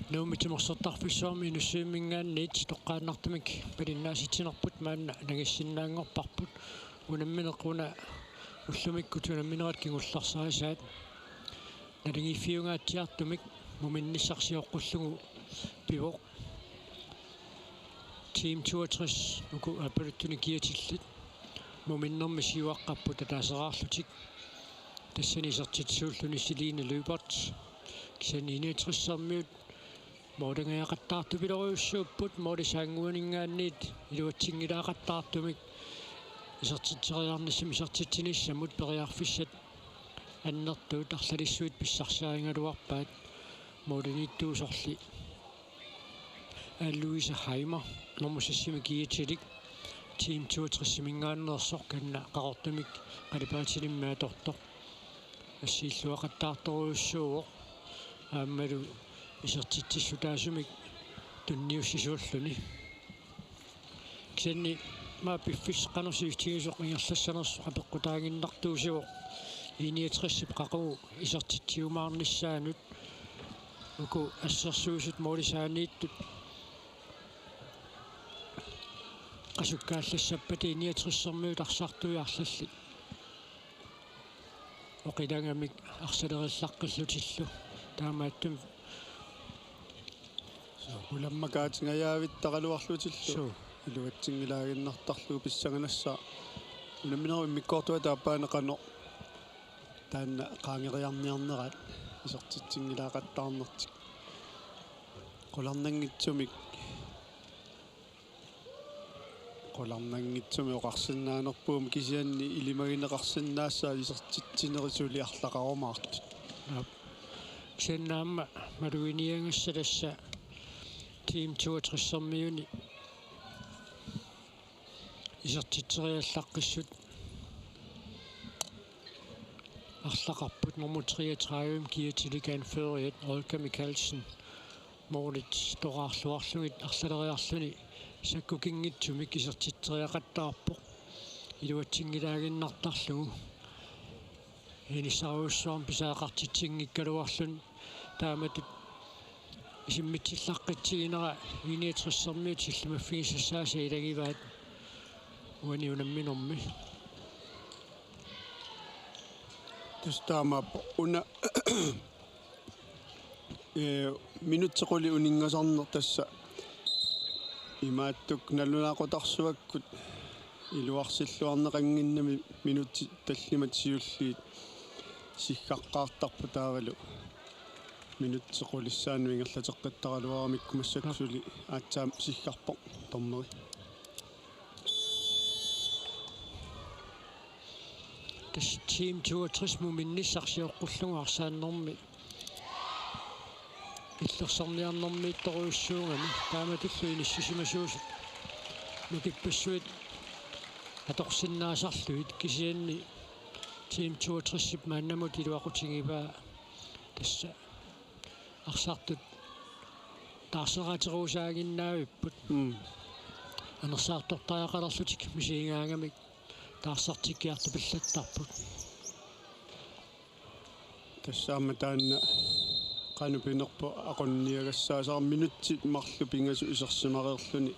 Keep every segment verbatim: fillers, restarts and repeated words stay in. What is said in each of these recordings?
Nuummi timersortarfissuarmi Inussivimminngaanniit toqqaannartumik palinnaasitsinerput maanna nangissinnaanngorparput. Unammineq una ullumikkut unamminerat kingullersarisaat. Naligiiffiungaatsiartumik muminnissaq sioqqullugu pivoq. Team toogtres uku aappaluttunik kiatillit muminnermi siuaqqapput ataaseraarlutik. Tassani isertitsisuulluni Celine Lyberth. Kisianni enogtressermiut målingajaqattaartupilorujussuupput, målisaannguaninngaanniit iluatsinngilaaqattaartumik isertitseriarnissamut isertitsinissamut periarfissat annertuut arlalissuit pissarsiarigaluarpaat, måliniittuusorli Anne-Louise Heimer, nummer seksimi kiatilik, Team toogtresiminngaanneersoq, kanna Qaqortumik qalipaatilimmi atortoq. Assiilluaqattaartorujussuuvoq aammalu isertitsissutaasumik tunniussisuulluni. Kisianni maani piffissaq qanoq sivisutigisoq ingerlassanersoq apeqqutaaginnartuusivoq I niogtresip qaqugu isertitsiumaarnissaanut. Uku assersuisut målisaaniittut qasukkaallassappata I niogtressermiut arsartui arlallit oqilagamik arsalerillaqqillutillu. Taamaattumik suu, ulammakaatingajaavittaraluarlutillu suu, iluatsinngilaaginnartarlugu pissanganassaaq. Unamminerup immikkoortuata aappaanut qanoq taanna qaangeriarniarneraat isertitsinngilaaqattaarnertik. Qularnanngitsumik, qularnanngitsumik oqarsinnaanerput, kisianni ilimagineqarsinnaassaaq isertitsinerit suli arlaqarumaartut. Aap. Kisianni aamma maluginiagassat tassa Team toogtressermiuni isertitseriallaqqissut arlaqarput. Nummer treogtredive kiatilik anføreriat Olga Michaelsen, målit toraarluarlugit arlaleriarluni sakkukinngitsumik isertitseriaqattaarpoq iluatsinngilaaginnartarlugu. Inissarujussuarmik pisariaqartitsinngikkaluarluni taamatut isimmitsillaqqitsiginera I niogtressermiut sillimaffigisassaasa ilagivaat uani unamminermi. Tassa taamaappoq una, ee, minutsit qulit uninngasarneq tassa imaattoq nalunaaqutaq iluarsilluarneqannginnami minutsit tallimat siulliit siggaqqaartarput taavalu minutsit qulissaannut ingerlateqqittaraluaramikku massakkut suli aatsaat siggarpoq dommeri. Tassa Team toogtres muminnissaq sioqqullugu arsaannermi illersorniarnermiittorujussuugami taamatullu inissisimasuusut nukippassuit atorsinnaasarlugit, kisianni Team toogtresip maannamut iluaqutigivaa tassa arsartut taarseraateruusaaginnaavipput. Mm. Anersaartortariaqalerlutik misigigaangamik taarsartikkiartupallattarput. Tassa aamma taanna qanoq pinerpoq aqunniagassaasara, minutsit marluk pingasut isersimareerluni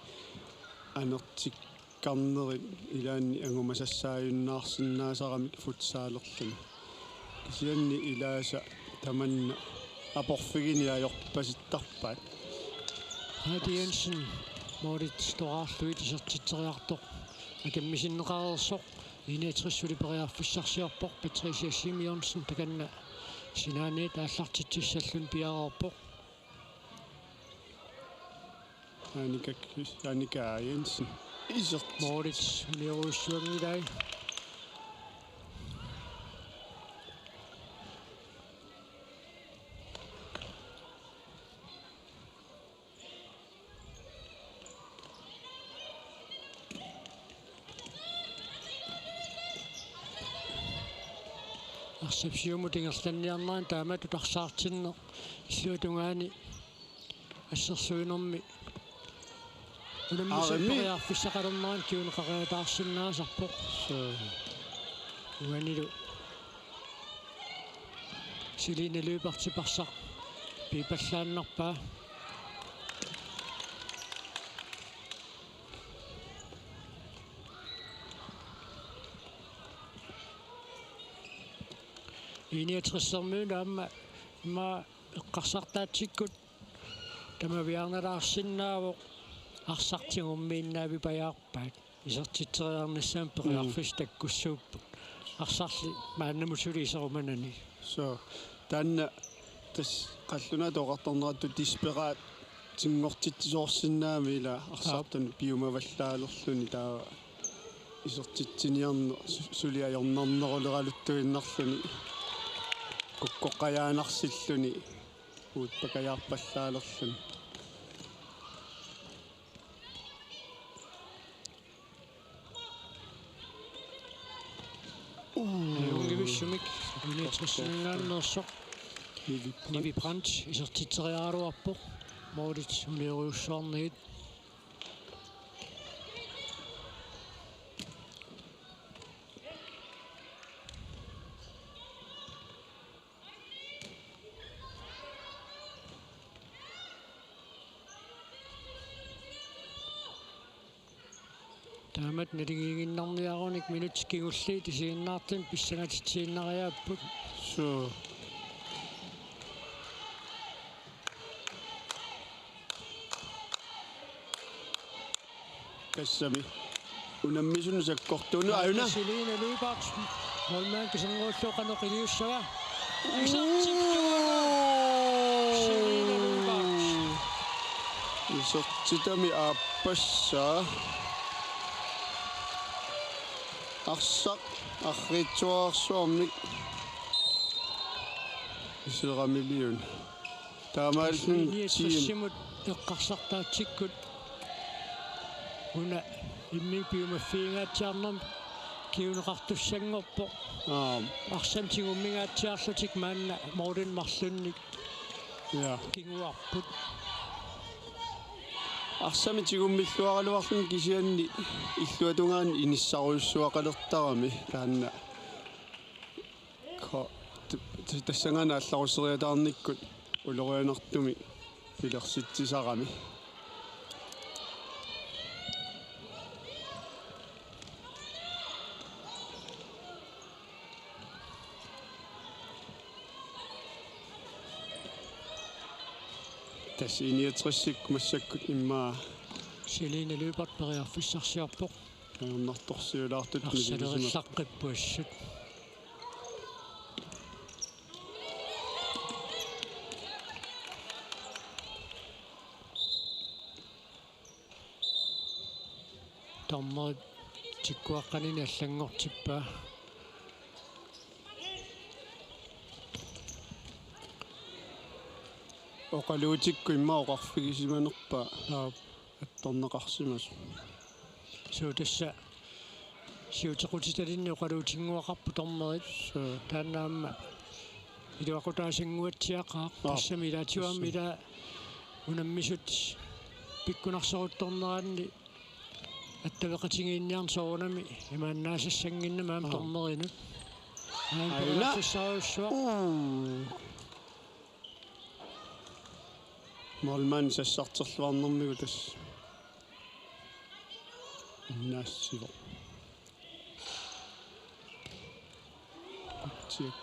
anertikkarnerit ilaanni angumasassaajunnaarsinnaasaramik futsalerluni. Kisianni ilaasa tamanna aporfigineq ajorpasittarpaat. Heidi Jensen, målit toraarlugit isertitseriartoq akimmisinneqareersoq, enogtres suli periarfissarsiorpoq, Patricia Simeonsen takanna sinaaniit aallartitsissalluni piareerpoq. Annika, Annika Jensen. Isert. Målit uniorujussuanngilai. Arsap siumut ingerlanniarnera taamatut arsaartinneq illuatungaani assersuinermi unammisut Aarimi. Periarfissaqalernerani kiuneqariataarsinnaasarpoq. Suu. Uanilu Celine Lyberthip arsaq piipallaannarpaa. I niogtressermiut aamma immaqa eqqarsartaatsikkut tamaviaarnalaarsinnaavoq arsaq tigummiinnaavipajaarpaat. Isertitseriarnissamut periarfissat takkussuupput. Arsarli maannamut suli iserumanani. Så taanna tassa qallunaatut oqartarnerattut desperat-inngortitsisoorsinnaammat, ila arsartunut piumavallaalerluni taava isertitsiniarneq su-, suli ajornarneruleraluttuinnarluni kukkoqqajaanarsilluni uutpakajaarpallaalerluni. Ajunngivissumik I niogtressinninngaanneersoq Nivi Brandt isertitseriaraluarpoq målit uniorujussuarnagit. Taamatut naligiiginnarniarunik minutsit kingulliit isiginnaartumik pissangatitsiinnariaapput. Suu. Tassami unammisunut sakkortuunut, aajuna. Selina Lyberth. Målmand kiserngullu qanoq iliussava. Isertittuaraq. Selina Lyberth. Isertitami aappassaa. Arsaq arriitsuararsuarmik iseramiliuna. Taamaalilluni niogtressimut eqqarsartaatsikkut una imminut piumaffigingaatsiarnermut kinguneqartussanngorpoq. Aap. Arsamik tigummingaatsiarlutik maanna målini marlunnik, ja, kinguarput. Arsamik tigummilluaraluarluni kisianni illuatungaani inissarujussuaqalertarami taanna. Ko-, t-, t-, tassanngaanniit aallarusseriataarnikkut ulorianartumik pilersitsisarami. Tassa I niogtresikkut massakkut immaqa Selina Lyberth periarfissarsiorpoq. Ajornartorsiulaartut. Arsalerillaqqipput assut. Dommerit tikkuaqqanini allanngortippaa. Oqaluutikku immaqa oqarfigisimanerpaat. Aap. Attorneqarsimasoq. Suu, tassa siutequtitalinni oqaluutinnguaqarput dommerit. Suu. Taanna aamma iluaqutaasinnguatsiaqaaq. Aap. Tassami ilaatigut aamma, tassa, ilaa unammisut pikkunarseruttorneranni attaveqatigiinniarneq soorunami imaannaasassanngimmat aamma, aap, dommerinut. Aamma, aajuna, periarfissarujussuaq. Uu. Målmand sassarterluarnermigut tassa innaassivoq. Tiak.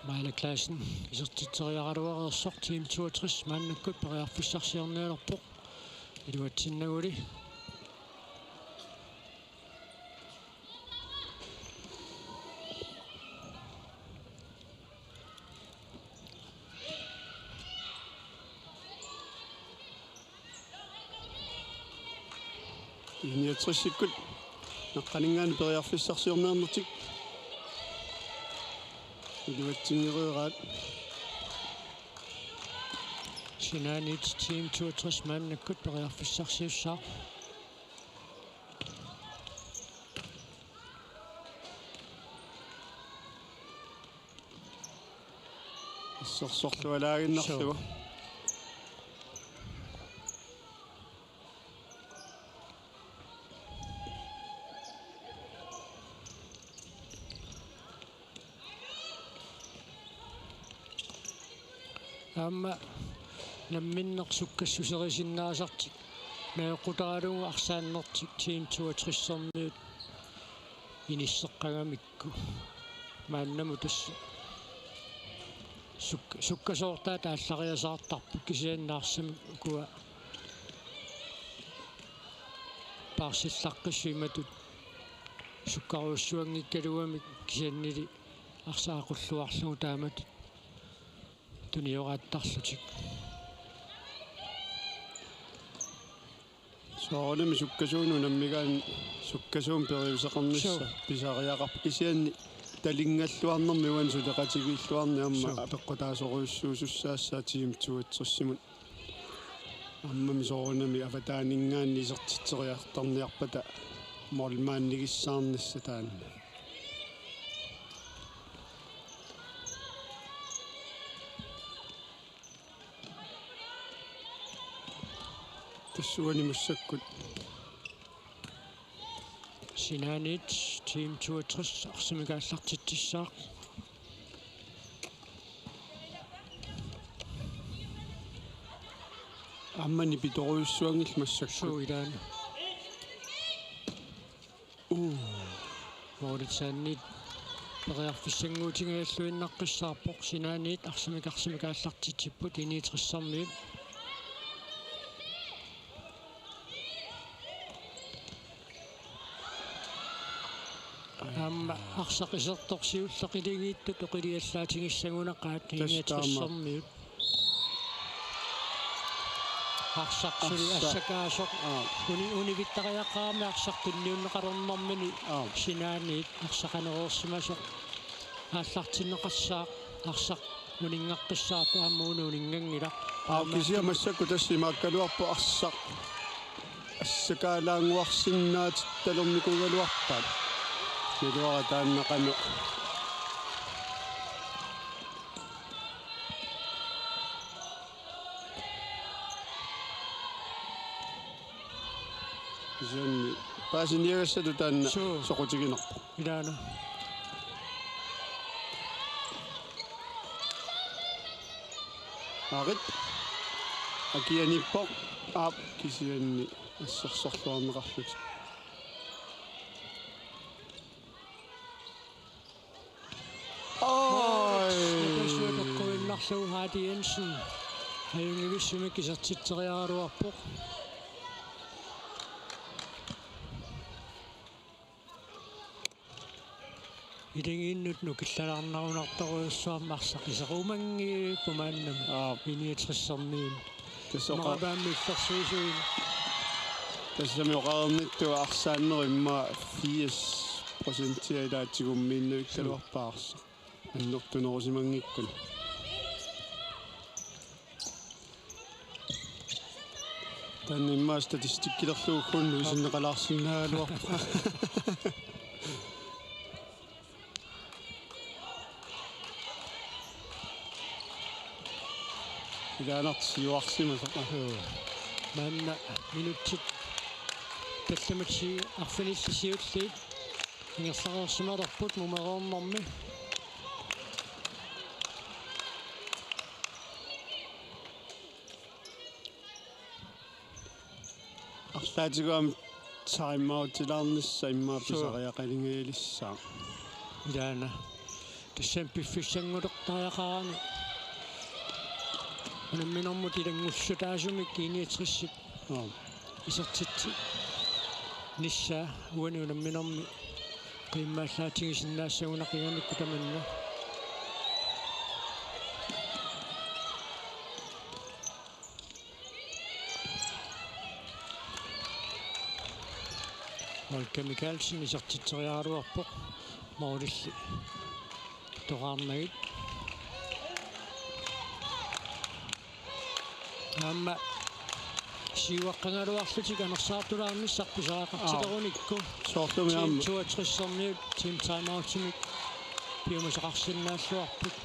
Maila Clausen isertitseriaraluareersoq, Team toogtres maannakkut periarfissarsiornialerpoq. Iluatsinnaguli. I niogtresikkut naqqaninngaanniit periarfissarsiorniarnertik iluatsinngereeraat. Sinaaniit Team toogtres maannakkut periarfissarsiussaaq. Assersorlualaaginnarlugu. Suu. Aamma namminneq sukkassuserisinnaasartik najoqqutaralugu arsaannertik Team toogtresermiut inisseqqagamikku. Maannamut tassa suk-, sukkasoortaat aallariasaartarput kisianni arsamik ukua paarsillaqqissut imatut sukkarujussuanngikkaluamik kisiannili arsaq aqulluarlugu taamatut tunioraattarlutik. Soorunami sukkasuunut unammigaanni sukkasuumik periuseqarnissaq. Suu. Pisariaqarpoq kisianni talinngalluarnermi uani suleqatigiilluarneq aamma. Suu. Apeqqutaasorujussuusussaassaaq Team toogtresimut. Aammami soorunami avataaninngaanniit isertitseriartarniarpata målmandigissaarnissaq taanna. Tassuani massakkut sinaaniit Team toogtres arsamik aallartitsissaaq. Aamma nipitorujussuanngillat massakkut. Suu, ilaana. Uu. Moritsanit periarfissannguutigigalluinnaqqissaarpoq, sinaaniit arsamik arsamik aallartitsipput I-niogtressermiut. Aamma arsaq isertoq siulleq iligiittut oqiliallaatigissagunaqaat. Tassa taama. I-niogtressermiut. Arsaq suli. Arsaq. Assakaasoq. Aa. Uni-, univittariaqarami arsaq tunniunneqalernermini. Aa. Sinaaniit arsaq anereersimasoq aallartinneqassaaq. Arsaq uninngaqqissaarpoq aamma una uninnganngilaq. Aa, aamma kisianni massakkut tassa imaakkaluarpoq arsaq assakaalaannguarsinnaatittalernikuugaluarpaat. Iluara taanna qanoq. Kisianni paasiniagassatut taanna. Suu. Soqutiginarpoq. Ilaana. Arit. Akianiippoq. Aap, kisianni assersorluarneqarlutik. Oj. Napassuatoqquinnarlugu Hardy Jensen. Ajunngivissumik isertitseriaraluarpoq. Iligiinnut nukillalaarnarunartorujussuarmik arsaq iserumanngiippoq maannamut. Aap. I-niogtressermiut. Tassa oqa-, Marabammi illersuisuin. Tassami oqarnittut arsaannerup immaqa firs procentia ilaa tigummiinnavikkaluarpaa arsaq. Annertunerusimanngikkuni. Taanna immaqa statistikkilerlugu uagut isinneqalaarsinnaagaluarpara. Ilaanartoq siuarsimasoq. Joo. Maanna minutsit tallimat si-, arfinillit siulliit ingerlareersimalerput mumereernermi. Arlaatigut aamma timeoutilaarnissaq immaqa. Suu. Pisariaqalingajalissaaq. Ilaana. Tassami piffissanngulertariaqarani unamminermut ilanngullutaasumik I-niogtresip. Aap. Isertitsinissaq uani unamminermi qiimmaallaatigisinnaassaguna qinganikku tamanna. Volker Mikaelsen isertitseriaraluarpoq målilli toqarnagit. Aamma siuaqqagaluarlutik anersaartulaarnissaq pisariaqartilerunikku. Aap. Soorlumi aamma. Team toogtressermiut, team timeoutimik piumasaqarsinnaalluarput.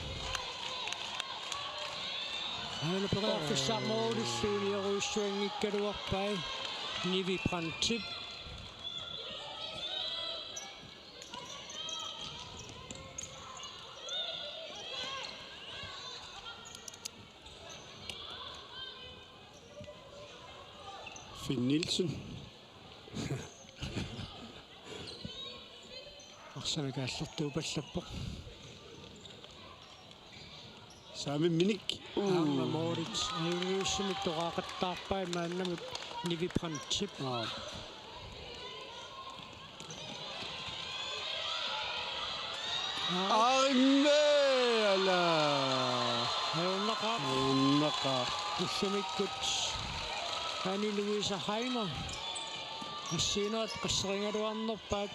Aana periarfissaq målillu iliorujussuanngikkaluarpai Nivi Brandtip. Finn Nielsen. Arsamik aallertuupallappoq. Saamimminik. Uu. Aamma målit. Ajuliussimik toqaqattaarpai maannamut Nivi Brandtip. Aa. Aa. Aimmeala. Ajornaqaaq. Ajornaqaaq. Ullumikkut Anne Louise Heimer. Assigiinnerat qasserigaluarnerpaat.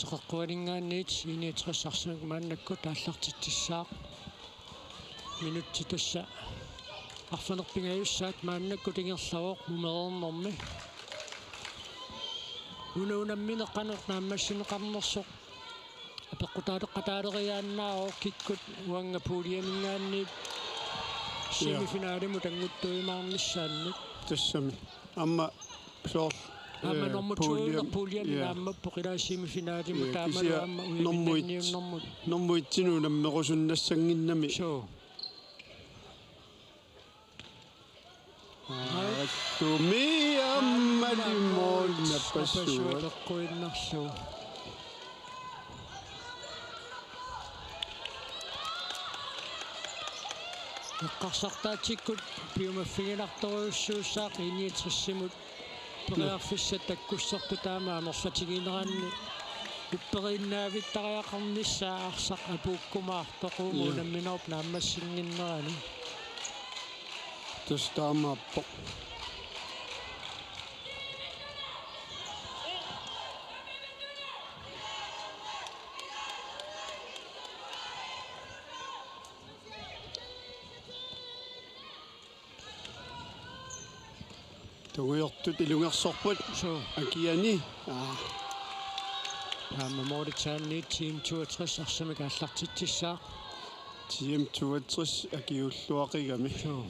Teqeqquaninngaanniit I niogtres arsamik maannakkut aallartitsissaaq. Minutsit tassa arfineq-pingajussaat maannakkut ingerlavoq mumereernermi. Una unammineq qanoq naammassineqarnersoq apeqqutaaleqataaleriaannaavoq, kikkut uanga puljeminngaanniit, ja, semifinalimut annguttuimaarnissaannik. Tassami. Aamma soorlu, aamma, eh, normu pulje-, to-iuneq puljemi, ja, naammappoq ilaa semifinalimut, ja, taamalu kisianni aamma normu et-, ujaminanniunnermut. Normu et-inut unammerusunnassanngimmat. Suu. Aattumi aammali mål napassuaq. Napassuaq peqquinnarlugu. Eqqarsartaatsikkut piumaffiginartorujussuussaaq I niogtresimut periarfissat takkussertut, taama amerlatigineranni upperiinnaavittariaqarnissaa arsaq apuukkumaartoq, ja, unamminerup naammassinnginnerani. Tassa taamaappoq. Tungujortut ilungersorput. Suu. Akiani. Aa. Aamma målitsaanniit Team toogtres arsamik aallartitsissaaq. Team toogtres akiuulluaqigami. Suu.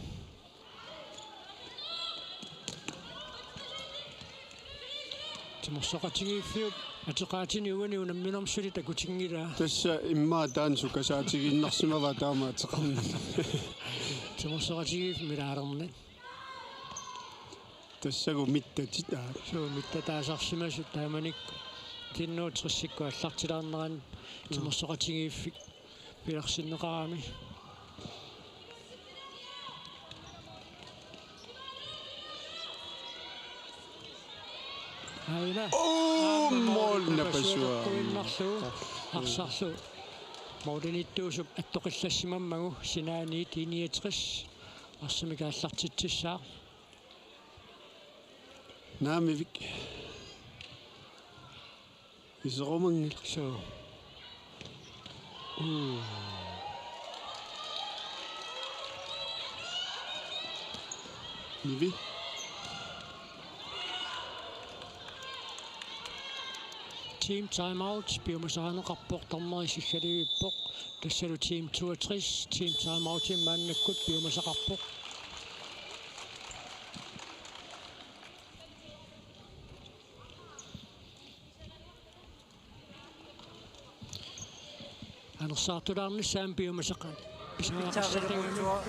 Timersoqatigiiffiup ateqaatini uani unamminermi suli takutinngilaa. Tassa immaqa taanna sukasaatigiinnarsimavaa taama ateqarnani. Timersoqatigiiffik milaalerneq. Tassagu mittatit, aa. Suu, mittataasarsimasut taamanikkut. T-otteogtresikkut aallartilaarnerani, mm, timersoqatigiiffik pilersinneqarami. Aina. Oo, aamma mål, mål napassuaq. Napassuaq peqquinnarlugu. Arsarlu målinittuusup attoqillassimammagu sinaaniit I niogtres arsamik aallartitsissaaq. Naamivik. Iserumanngilaq. Suu. Uu. Nivi. Team timeout, piumasarineqarpoq, dommeri siggalivippoq. Tassalu Team toogtres, Team timeout maannakkut piumasaqarpoq. Anersaartulaarnissaa piumasaqaat. Pisariaqartartut.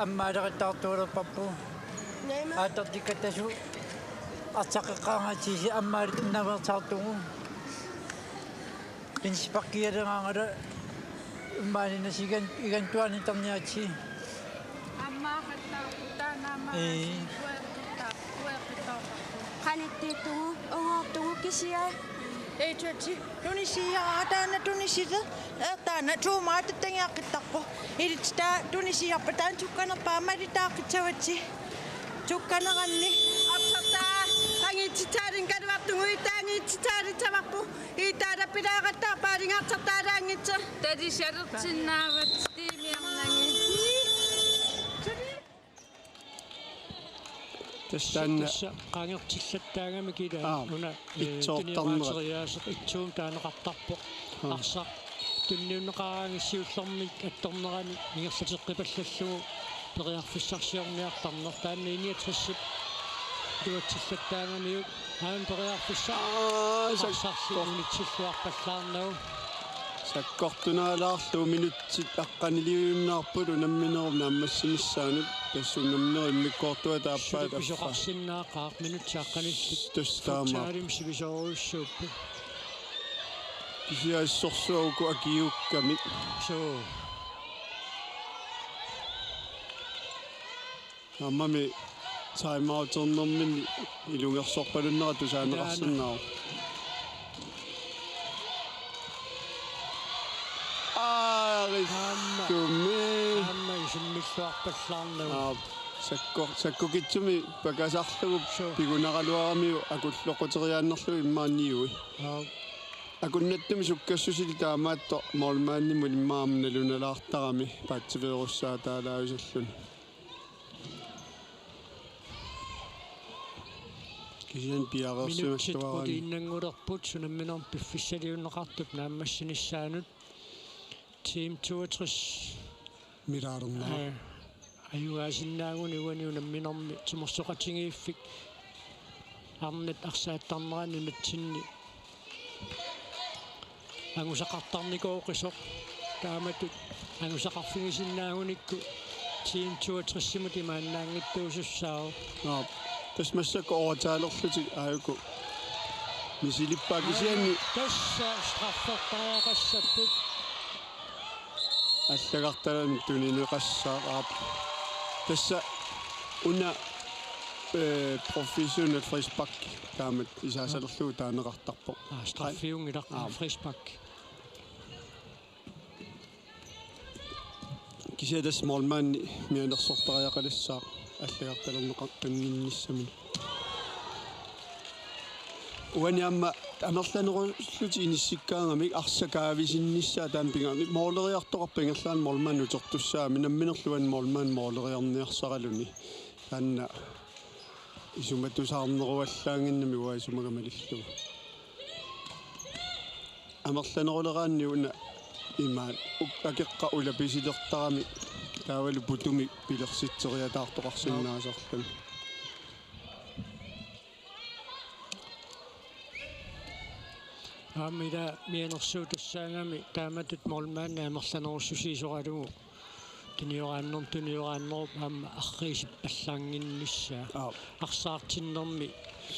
Ammaaleqattaartuulerparput. Naima. Aatartikkattasu artaqeqqaangatsiisi ammaalitinnaveersaartugu. Pinsipakkialegaangala immaanina sigan igantuani tarniatsi. Ammaaqattaarput taanna aamma. Ee. Ueqqittaar-, ueqqittaarparput. Qanittuutugu, ugoortugu kisiat. Ee, tuatsi, tunisiiara taanna tunisile. Ee, taanna tuumaatattaniaqqittarpoq. Ilittaa tunisiiarpa taanna tukkanerpaa malitaaqqitsavatsi. Tukkaneranni. Apsartaa, angitsitaalin kaluartugu itaa angitsitaali tavarpu. Itaala pilaaqattaarpaaligaartartaalaanngitsoq. Talisarertinnaavat tiimiarnangi. Tassa taanna. Tassa qaangertillattaagami kila. Aa, una, eh, itsoortarnerat. Tuniateriaaseq itsuum taaneqartarpoq. Aa. Arsaq. tunniunneqaraangat siullermik attornerani ingerlateqqipallallugu periarfissarsiorniartarneq. Taanna I niogtresip iluatsillattaagamiuk aamma periarfissaq. Aa, arsarli sakko-, unitsilluarpallaarnagu. Sakkortunaalaarlugu minutsit aqqaniliujunnaarput unamminerup naammassinissaanut, tassa unamminerup immikkoortuata aappaat affaa. Suli pisoqarsinnaaqaaq minutsit aqqanillit. Tassa taamaappoq. Futsalimi sivisoorujussuupput. Kisianni assorsuaq uku akiuukkamik. Suu. Aammami timeouternermini ilungersorpalunnerat tusaaneqarsinnaavoq. Aarissumi. Aamma isummilluarpallaarnagu. Aap, sakko-, sakkukitsumi pakasarlugu. Suu. Pigunaraluaramiuk akulloqquteriaannarlugu immaqa niui. Aap. Akunnattumik sukkassusili taamaattoq målmandimut immaqa aamma nalunalaartarami paatsiveerussaataalaajusalluni. Kisianni piareersimalluaraanni. Minutsit quliinnanngulerput unamminermi piffissaliunneqartup naammassinissaanut. Team toogtres. Milaalernaaq. Aa, ajugaasinnaagunik uani unamminermi timersoqatigiiffik arnat arsaattarnerani nunatsinni angusaqartarnikooqisoq. Taamatut angusaqarfigisinnaagunikku Team toogtresimut imaannaanngitsuusussaavoq. Aap. Tassa massakkut overtalerlutik aajuku misilippaat kisianni. Tassa straffertariaqassapput. Allagartalermik tunineqassaaq, aap. Tassa una, eh, professionel frispark taamatut isaasalerlugu taaneqartarpoq. Aa, straffiunngilaq. Aap. Frispark. Kisianni tassa målmandi mianersortariaqalassaaq allagartalerneqartannginnissaminut. Uani aamma amerlanerullutik inissikkaangamik arsaq kaavisinnissaa taanna pingaarnersoq. Måleriartoqarpoq ingerlaannaq målmand utertussaammat, namminerlu uani målmand måleriarniarsaraluni. Taanna isumatusaarneruallaannginnami uanga isumaga malillugu. Amerlaneruleraanni una imaat uk-, akeqqap ulapisilertarami taavalu putumik pilersitseriataartoqarsinnaasarluni. Aamma ila mianersuutassaagami taamatut målmandi amerlanerussusiisoralugu. Tunioraannermut tunioraannerup aamma arriisippallaannginnissaa. Aap. Arsaartinnermi.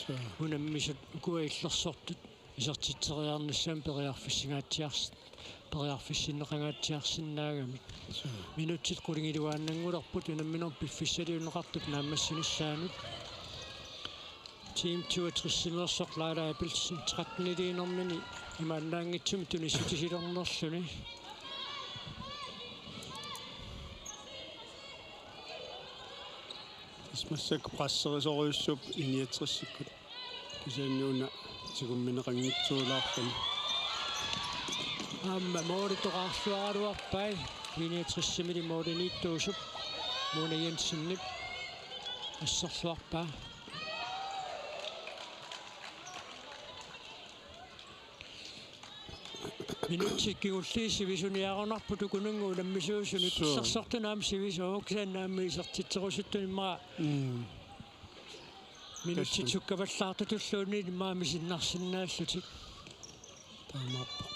Suu. Unammisut ukua illersortut isertitseriarnissamut periarfissigaatsiars-, periarfissinneqangaatsiarsinnaagamik. Suu. Minutsit qulingiluaannanngulerput unamminermi piffissaliunneqartup naammassinissaanut. Team toogtresimeersoq Laila Abelsen tretteniliinermini imaannaanngitsumik tunissutisilernerluni. Tassa massakkut presserisorujussuupput I niogtresikkut. Kisianni una tigummineqanngitsuulaarluni. Aamma måli toqarluaraluarpai I niogtresimili målimiittuusup Mona Jensenip asserluarpaa. Minutsit kingulliit sivisuniarunarput ukununnga unammisuusunut. Suu. Isersortut aamma sivisut, kisianni aamma isertitserusuttut immaqa. Mm. Minutsit tassami sukkavallaartutulluunniit immaqa misinnarsinnaallutik. Taamaappoq.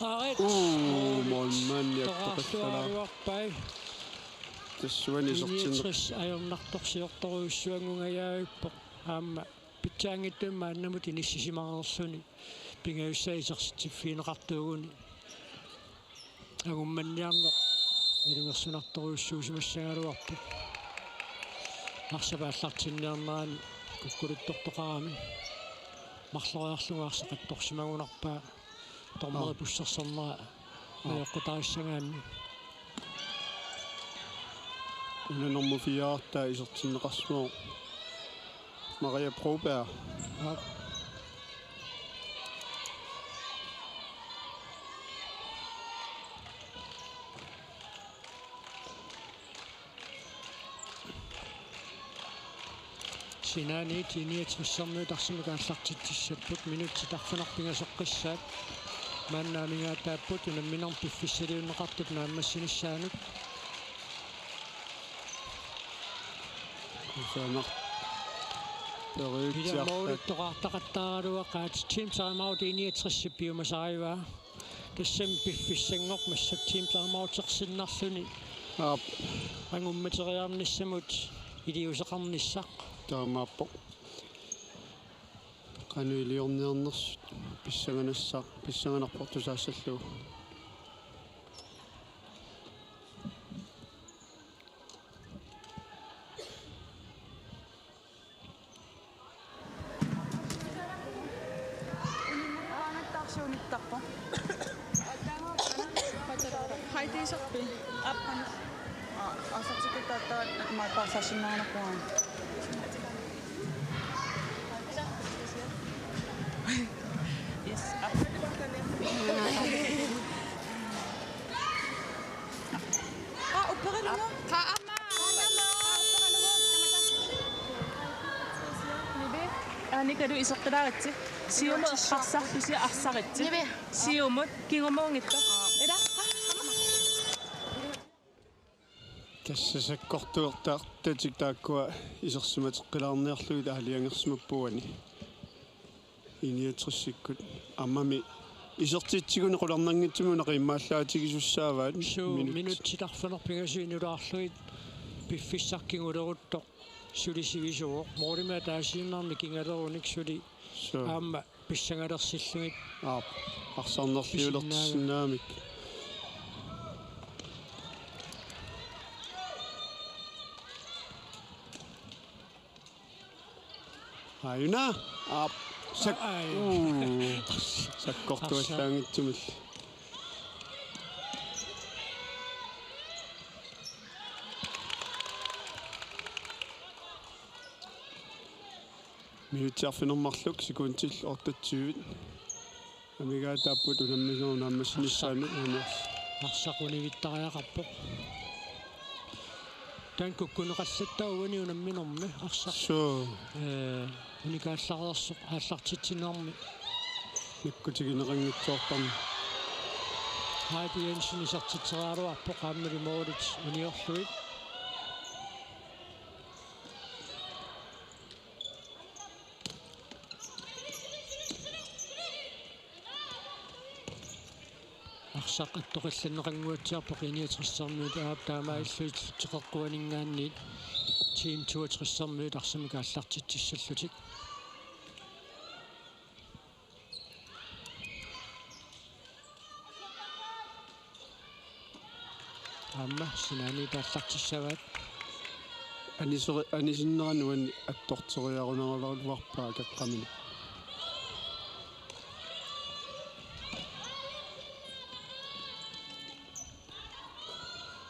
Aarit. Uu, målmandi attoqallaraa. Toqarluaraluarpai. Tassuani isertinneq. I niogtres ajornartorsiortorujussuanngungajavippoq. Aamma pitsaanngittumik maannamut inissisimareerluni. Pingajussaa isersitsiffigineqartuuguni. Angummanniarneq ilungersunartorujussuusimassagaluarpoq. Arsap aallartinniarnerani kukkuluttortoqarami. Marloriarlugu arsaq qatsorsimagunarpaa. Dommeri pussersornera najoqqutarissagaanni. Una nummer fire-artaa isertinneqarsimavoq. Maria Broberg. Aap. Sinaaniit I niogtressermiut arsamik aallartitsissapput, minutsit arfineq-pingasoqqissaat. Maanna amigaataapput unamminermi piffissaliunneqartup naammassinissaanut. Usanak. Ila periutsiartat. Målittoqartaqattaaraluaqaat, team timeout I niogtressip piumasarivaa. Tassami piffissanngormat team timeoutersinnarluni. Aap. Angummateriaarnissamut iliuuseqarnissaq. Taamaappoq. Qanoq iliorniarnersut pissanganassaaq, pissanganarpoq tusaassallugu. Heidi Isakpi. Aappanis. Aa, asartikkuttaartarat maappaarsaassinnaanakkuuan. Yes. Aap. Aa, upperalunga. Aa, aamma. Anikalu iseqqilaaritsi. Siumut eqqarsarlusi arsaritsi. Nivi. Siumut kingumuunngitsoq. Ila. Tassa sakkortuertaartatik taakkua isersimateqqilaarniarlugit aalajangersimappat uani. I niogtressikkut. Aammami isertitsiguni qularnanngitsumik una qiimmaallaatigisussaavaat. Suu, minut. Minutsit arfineq-pingasut inulaarlugit piffissaq kinguleruttoq suli sivisuuvoq. Målimik ataasiinnarnik kingalerunik suli. Suu. Aamma pissangalersillugit. Aap. Arsarnerliulersinnaagamik. Aajuna. Aap. Sak-, Ai. Uu. Sakkortuallaanngitsumillu. Minutsit arfineq-marluk, sekundit otteogtyve. Amigaataapput unamminerup naammassinissaanut. Arsaq univittariaqarpoq. Taanna kukkuneqallattaaq uani unamminermi arsaq. Suu. Ee, unikaallareersoq aallartitsinermi. Nakkutigineqanngitsoortarmat. Heidi Jensen isertitseriaraluarpoq aammali målit uniorlugit. Arsaq attoqillanneqannguatsiarpoq I niogtressermiut, aap, taamaalilluni teqeqquaninngaanniit team toogtressermiut arsamik aallartitsissallutik. Aamma sinaaniit aallartissavaat. Aniseri-, anisinnerani uani attorteriarunaraluarpaa akeqqamini.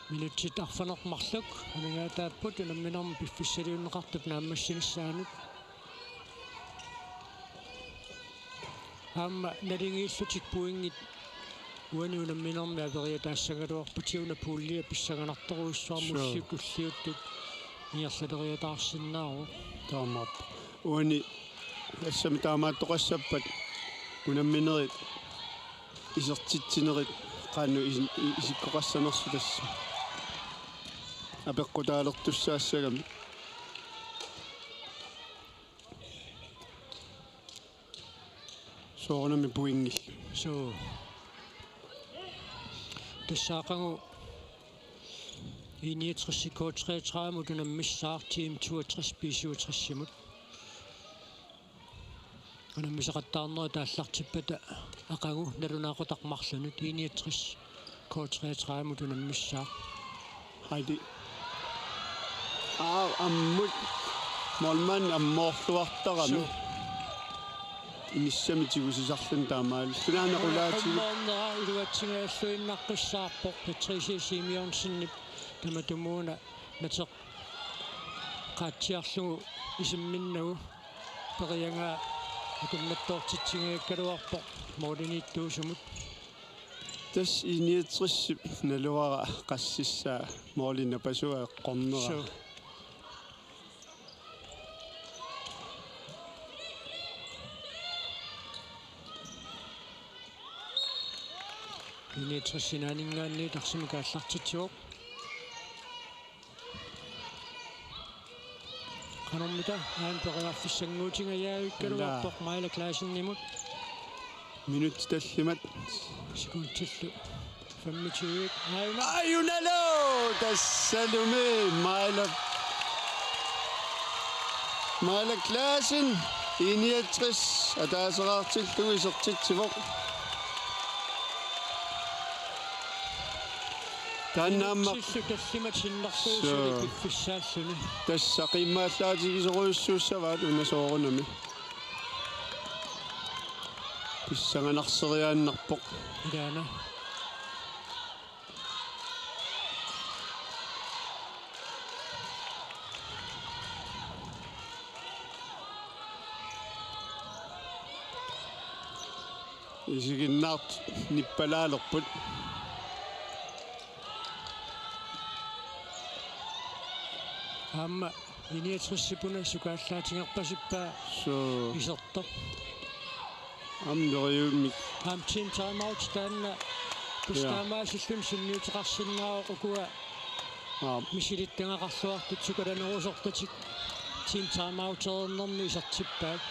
Minutsit arfineq-marluk amigaataapput unamminermi piffissaliunneqartup naammassinissaanut. Aamma naligiillutik pointit uani unamminermi averiataassagaluarput, una pulje pissanganartorujussuarmik. Suu. Ullut tulliuttut ingerlaleriataarsinnaavoq. Taamaappoq. Uani tassami taamaattoqassappat unamminerit isertitsinerit qanoq isin-, i-, isikkoqassanersut tassa apeqqutaalertussaassagami. Soorunami pointillu. Suu. Tassa aqagu I niogtres K treogtredive-mut unammissaaq, team toogtres B syvogtres-imut. Unammisaqattaarnerit aallartippata aqagu nalunaaqutaq marlunut, I niogtres K treogtredive-mut unammissaaq. Heidi. Aa, ammut. Målmand ammoorluartarami. Suu. Inissami tigusisarluni taamaalilluni. Aana qulaatigut. Ammoornera iluatsingajalluinnaqqissaarpoq Patricia Simeonsenip tamatumuuna nateq qaatsiarlugu isimminnagu periagaa akunnattoortitsinngikkaluarpoq måliniittuusumut. Tassa I niogtresip naluara qassissaa måli napasua eqqornera. Suu. I niogtres sinaaninngaanniit arsamik aallartitsivoq. Qanormita aana periarfissannguutingajaajukkaluarpoq Maila Klassenimut. Minutsit tallimat. Sekundillu femogtyve. Aajuna. Aajunalu! Tassalumi Maila, Maila Klassen, I niogtres, ataaseraartillugu isertitsivoq. Taanna aamma. Minutsillu tallimat sinnerlugu suli. Suu. Piffissaalluni. Tassa qiimmaallaatigisorujussuussavaat una soorunami. Pissanganarseriaannarpoq. Ilaana. Isiginnaartut nippalaalerput. Aamma I niogtres-ip una sukaallaatigerpasippaa. Suu. Isertoq. Aamma neriummik. Aamma team timeout taanna. Tassa. Ja. Taamaasilluni sunniuteqarsinnaavoq ukua. Aap. Misilittagaqarluartut sukalanerusortatik team timeoutereernermi isertippaat.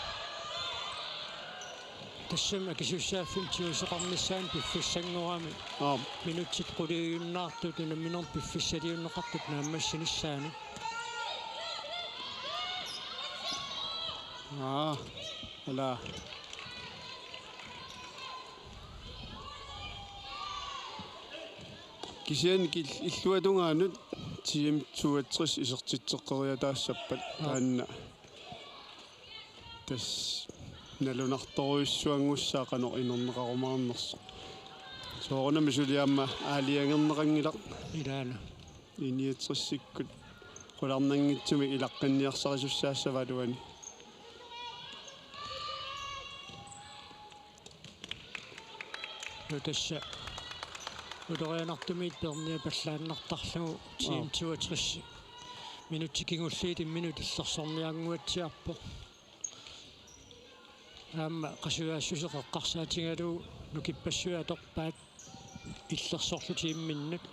Tassami akisussaaffimmik tiguseqarnissaanut piffissanngorami. Aap. Minutsit quliujunnaartut unamminermi piffissaliunneqartut naammassinissaanut. Aa, ala. Kisianni kil-, illuatungaanut team toogtres isertitseqqeriataassappat. Aap. Taanna. Tassa nalunartorujussuanngussaaq qanoq inerneqarumaarnersoq. Soorunami suli aamma aalajangerneqanngilaq. Ilaana. I niogtres-ikkut qularnanngitsumik ilaqqinniarsarisussaassavaat uani. Nutaassa ulorianartumiit peerniappallaannartarlugu team. Aap. Toogtres minutsit kingulliit imminnut illersorniarnguatsiarpoq. Aamma qasujaassuseq eqqarsaatigalugu nukippassuit atorpaat illersorlutik imminnut.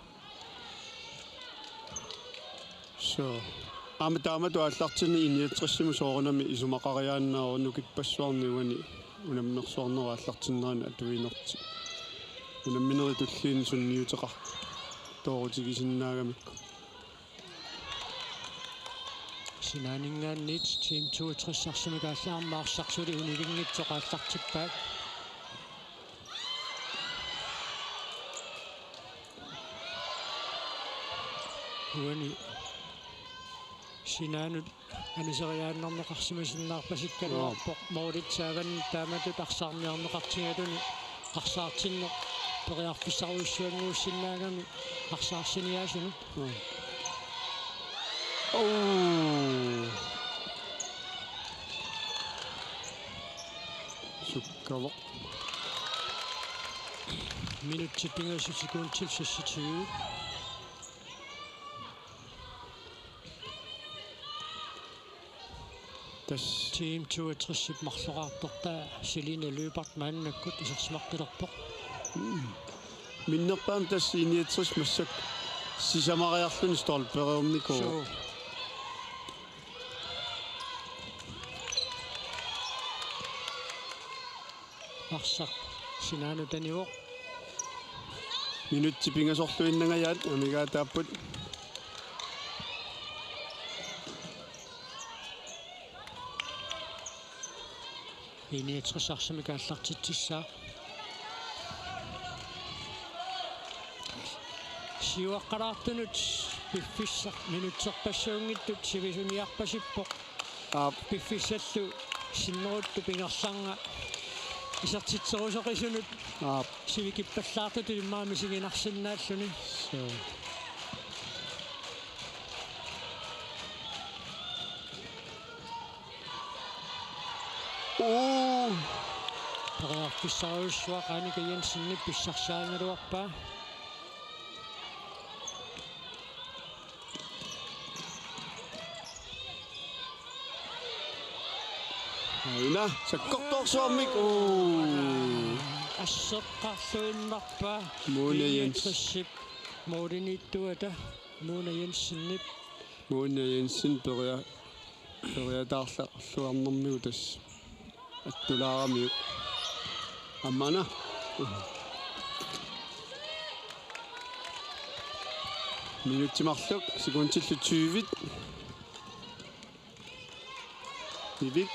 Suu. Aamma taamatut aallartinneq I niogtres-imut soorunami isumaqariaannaavoq nukippassuarnik uani unammersuarnerup aallartinnerani atuinertik. Unamminerit tulliinnut sunniuteqartoorutigisinnaagamikkit. Sinaaninngaanniit team toogtres arsamik aallarmat arsaq suli unilinngitsoq aallartippaat. Uani sinaanut aniseriaannarneqarsimasinnaarpasikkaluarpoq. Joo. Moolitsi avanni taamatut arsaarniarneqartigaluni arsaartinneq periarfissarujussuanngussinnaagami arsaarsiniaasunut. Joo. Oo. Sukkavoq. Minutsit pingasut sekundit seksogtyve. Tassa. Team toogtres-ip marloraartortaa Selina Lyberth maannakkut isersimaqqilerpoq. Mm. Minnerpaamik tassa I niogtres massakkut sisamariarluni stolpereernikuuvoq. Suu. Arsaq sinaanut anivoq. Minutsit pingasorluinnangajaat amigaataapput. I niogtres arsamik aallartitsissaaq. Siuaqqalaartunut piffissaq minutserpassuunngitsut sivisuniarpasippoq. Aap. Piffissallu sinneruttut pingerlarnga isertitserusoqisunut. Aap. Sivikippallaartutut immaqa misiginarsinnaalluni. Suu. Oo. Periarfissarujussuaq Annika Jensenip pissarsiarigaluarpaa. Aana, sakkortoorsuarmik. Oo. Asseqqarluinnarpaa Mona Jensen. I niogtresip målimiittuata Mona Jensenip. Mona Jensen peria-, periataarluarnermigut tassa attulaaramiuk. Aamma una. Minutsit marluk, sekundillu tyve. Ivik.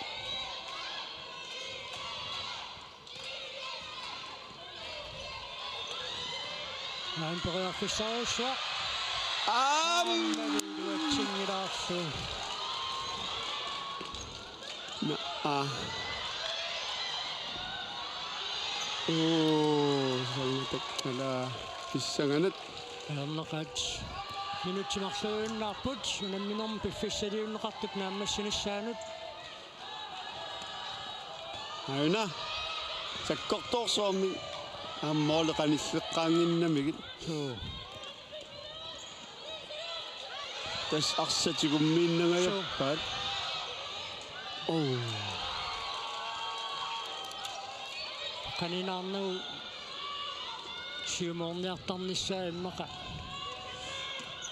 Aamma periarfissarujussuaq. Aamma. Iluatsinngilaq. Na, aa. Oo, sangatakkalaa pissanganaq. Ajornaqaat. Minutsit marluinnarput unamminermi piffissaliunneqartut naammassinissaanut. Aana. Sakkortoorsuarmik aamma måli qanilleqqaannginnamigit. Suu. Tassa arsaq tigummiinnangajappaat. Oo. Qaninaarnagu siumoorniartarnissaa immaqa.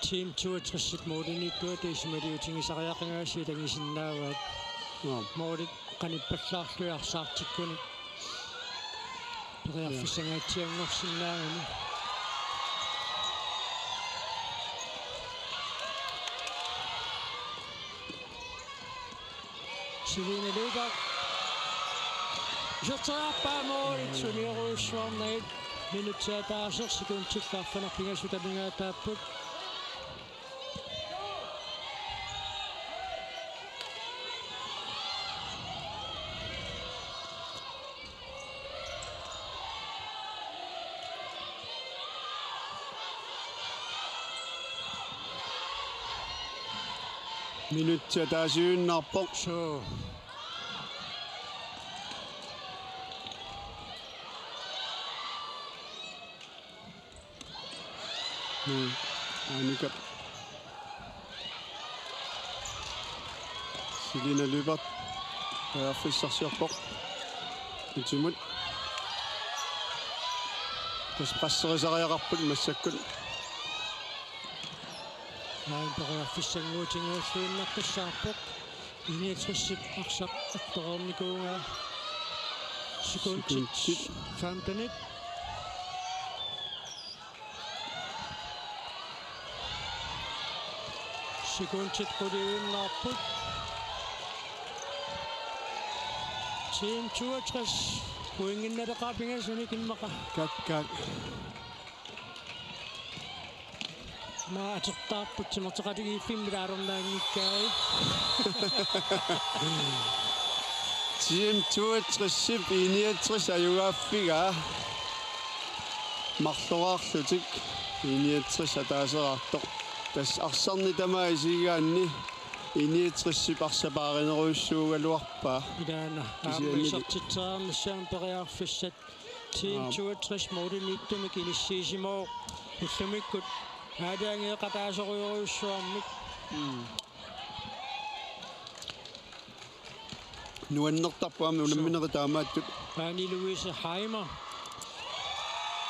Team toogtresip målimiittuata isumaliutigisariaqangaasiit ilagisinnaavaat. Joo. Målit qanippallaarlugit arsaartikkunik periarfissangaatsianngorsinnaagami. Selina Lyberth. Iserteriarpaa målit, mm, uniorujussuarnagit. Minutsit ataaseq, sekundillu arfineq-pingasut amigaataapput. Minutsit ataasiinnarpoq. Suu. Mm. Anika. Selina Lyberth. Periarfissarsiorpoq. Utimut. Tassa passerisariaqarput massakkut. Aamma periarfissannguutinngilluinnaqqissaarpoq. I niogtresip arsaq attoreernikuugaa. Sekundit. Sekundit. Femtenit. Sekundit quliinnarput. Team toogtres pointinnaleqaat pingasunik immaqa. Kak, kak. Maani atortarput timerteqatigiiffimmik atornaanngikkaat. Team toogtresip I niogtres ajugaaffigaa. Marloraarlutik I niogtres ataaseraartoq. Tassa arsarneq tamaat isigigaanni I niogtresip arsaq paarinerujussuugaluarpaa. Ilaana. Kisianni aamma isertitseriarnissaanut periarfissat. Team, aap, toogtres målimiittumik inissiisimavoq ullumikkut aalajangeeqataasorujorujussuarmik. Mm. Nuannertarpoq aamma unamminerit taamaattut. Aani Louise Heimer.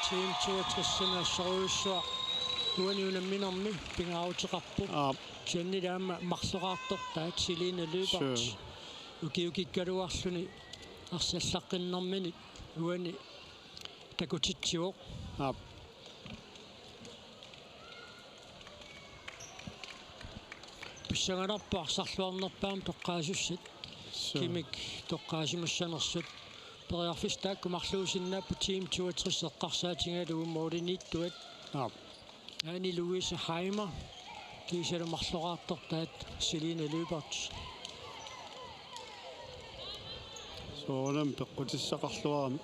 Team toogtresimut assorujussuaq uani unamminermi pingaaruteqarpoq. Aap. Kisiannili aamma marloraartortaat Selina Lyberth. Sure. Ukiukikkaluarluni arsallaqqinnermini uani takutitsivoq. Aap. Pissanganarpoq arsarluarnerpaamik toqqaasussat. Suu. Kimik toqqaasimassanersut. Periarfissat taakku marluusinnaapput Team toogtres eqqarsaatigalugu målimiittuat. Aap. Aani Louise Heimer, kiisalu marloraartortaat Selina Lyberth. Soorunami peqqutissaqarluarami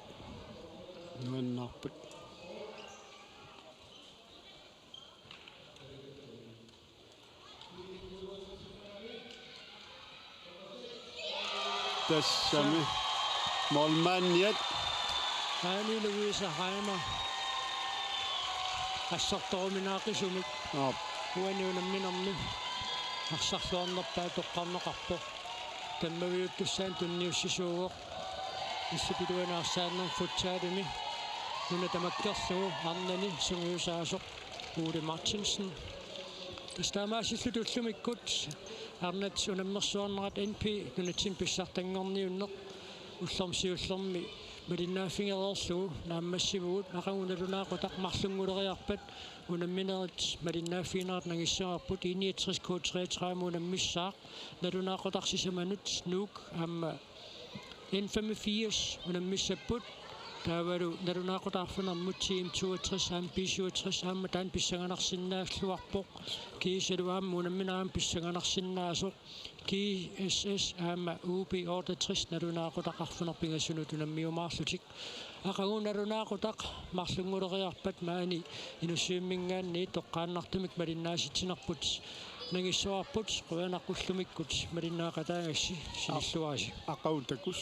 nuannaarput. Tassami. Målmandiat. Aani Louise Heimer. Assortoruminaaqisumik. Aap. Uani unamminermi arsarluarnerpaaq toqqarneqarpoq. Tammaviuttussaanut tunniussisuuvoq. Illup iluani arsaannermi futsalimi. Nuna tamakkerlugu arnani sungiusaasoq Ole Martinsen. Tassa taamaasillutik ullumikkut arnat unammersuarnerat N P nunatsinni pissartanngorniunneq ullormi siullermi malinnaaffigereerlugu naammassivugut. Aqagu nalunaaqutaq marlunnguleriarpat unamminerit malinnaaffiginerat nangissavarput. I niogtres K treogtredive unammissaaq, nalunaaqutaq sisamanut Nuuk aamma N femogfirs unammissapput. Taavalu nalunaaqutaq arfineq-marlunut Team toogtres aamma B syvogtres aamma taanna pissanganarsinnaalluarpoq. Kiisalu aamma unammineq aamma pissanganarsinnaasoq. G S S aamma U B otteogtres nalunaaqutaq arfineq-pingasunut unammiumaarlutik. Aqagu nalunaaqutaq marlunnguleriarpat maani Inussivimminngaanniit toqqaannartumik malinnaasitsinerput nangissavarput. Qujanaq ullumikkut malinnaaqataagassi, sinilluarisi. Aqagu takuss.